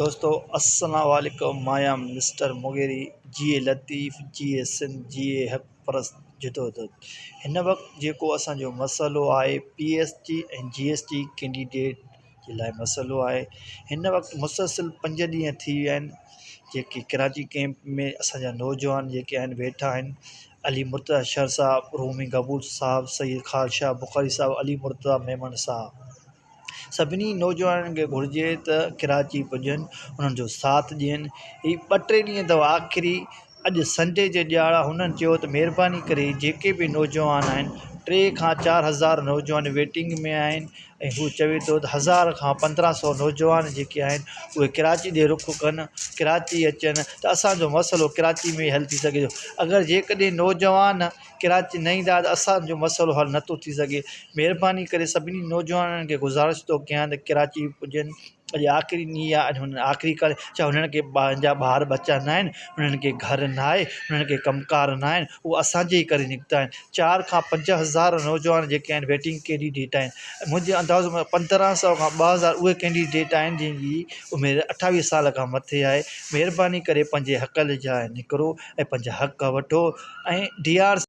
دوستو السلام عليڪم مان آهيان مسٽر مغيري جيئي لطيف جيئي سنڌ جيئي حق پرست جدوجھد هن وقت جيڪو اسان جو مسئلو آهي P S T ۽ G S T candidate جي لاء مسئلو آهي هن وقت مسلسل پنج ڏينهن ٿي ويا آهن جيڪي ڪراچي ڪيمپ ۾ اسان جا نوجوان جيڪي آهن ويٺا آهن علي مرتضيٰ شر صاحب رومي قبول صاحب سيد خالد شاهه بخاري صاحب علي مرتضيٰ ميمڻ صاحب سڀني نوجوانن کي گهرجي ته ڪراچي پڄن انهن جو ساٿ ڏين هي ٻه ٽي ڏينهن اٿو آخري اڄ سنڊي جي ڏيهاڙا هنن چيو ته مهرباني ڪري جيڪي به نوجوان آهن ٽي کان 4000 نوجوان ويٽنگ ۾ آهن ۽ هو چوي ٿو ته هزار کان 1500 نوجوان جيڪي آهن اهي ڪراچي ڏي رخ ڪن ڪراچي اچن ته اسانجو مسئلو ڪراچي ۾ حل ٿي سگهي ٿو اگر جيڪڏهن نوجوان ڪراچي نه ايندا ته اسان جو مسئلو حل نٿو ٿي سگهي مهرباني ڪري سڀني نوجوانن کي گذارش ٿو ڪيان ته ڪراچي پڄن اڄ آخري ڏينهن آهي اڄ هنن آخري ڪري ڇا هنن کي پنهنجا ٻار ٻچا نه آهن هنن کي گهر نه آهي هنن کي ڪم ڪار نه آهن اهو اسانجي ئي ڪري نڪتا آهن چار کان 5000 نوجوان جيڪي آهن ويٽنگ ڪينڊيڊيٽ آهن منهنجي اندازو ۾ 1500 کان 2000 اهي ڪينڊيڊيٽ آهن جن جي عمر 28 سال کان مٿي آهي مهرباني ڪري پنهنجي حق جي لاء نڪرو ۽ پنهنجا حق وٺو ۽ ڊي آر.